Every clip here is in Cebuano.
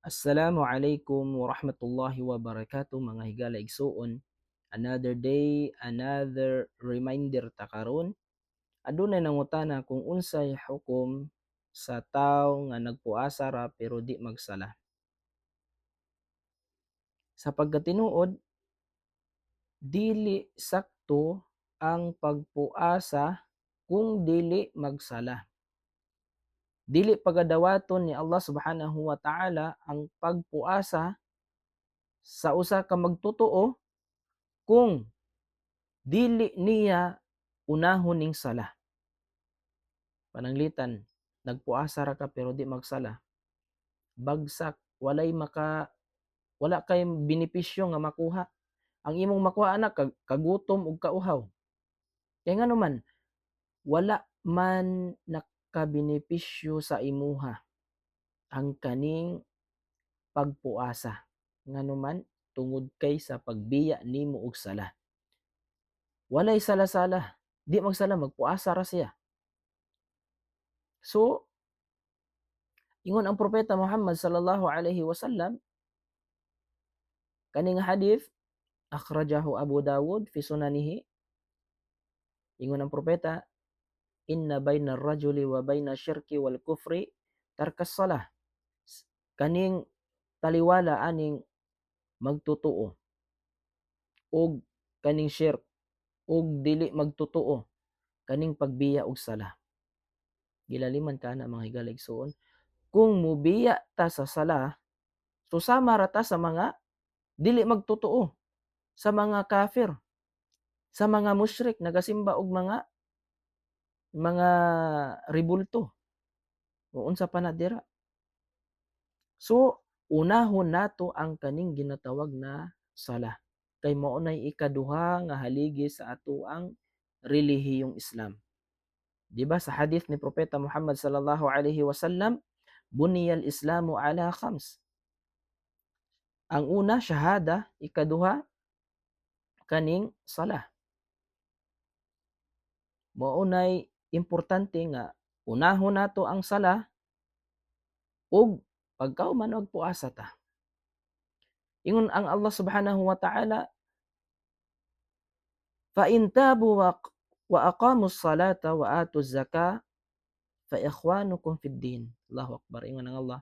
Assalamu alaikum warahmatullahi wabarakatuh, mga higala igsuon. Another day, another reminder ta karon. Adunay nangutana kung unsay hukom sa tawo nga nagpuasa ra pero di magsala. Sa pagkatinuod, dili sakto ang pagpuasa kung dili magsala. Dili pagadawaton ni Allah subhanahu wa ta'ala ang pagpuasa sa usa ka magtotoo kung dili niya unahon ning sala. Pananglitan, nagpuasa ra ka pero di magsala. Bagsak, wala kay benepisyo nga makuha. Ang imong makuha ana kagutom ug kauhaw. Kay ngano man, wala man nakabenepisyo sa imuha ang kaning pagpuasa. Ngano man, tungod kay sa pagbiya nimo og sala. Walay sala-sala, di magsala, magpuasa ra siya. So, ingon ang Propeta Muhammad sallallahu alaihi wasallam, kaning hadith akhrajahu Abu Dawud fi sunanihi. Ingon ang propeta, "Inna baina rajuli wa baina syirki wal kufri tarkas salah." Kaning taliwala aning magtotoo og kaning shirk og dili magtotoo, kaning pagbiya og sala. Gilaliman ka na, mga higala igsuon. Kung mubiya ta sa sala, susama ra ta sa mga dili magtotoo, sa mga kafir, sa mga musyrik nagasimba og mga rebulto o unsa pa na dira. So, unahon nato ang kaning ginatawag na sala kay mao nay ikaduha nga haligi sa atoang relihiyong Islam. Di ba sa hadith ni Propeta Muhammad sallallahu alaihi wasallam, "Buniyal Islamu ala khams." Ang una, shahada, ikaduha kaning sala. Mao nay importante nga unahon nato ang sala ug pagkauman magpuasa ta. Ingon ang Allah subhanahu wa ta'ala, "Fa in tabu wa aqamu salata wa atu zaka fa ikhwanukum fid din." Allahu akbar. Ingon ang Allah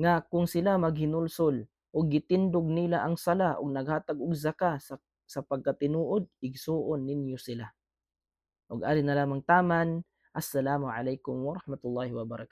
nga kung sila maghinulsol ug gitindog nila ang sala ug naghatag og zaka, sa pagkatinuod igsuon ninyo sila. Ug ari na lamang taman. Assalamu alaikum warahmatullahi wabarakatuh.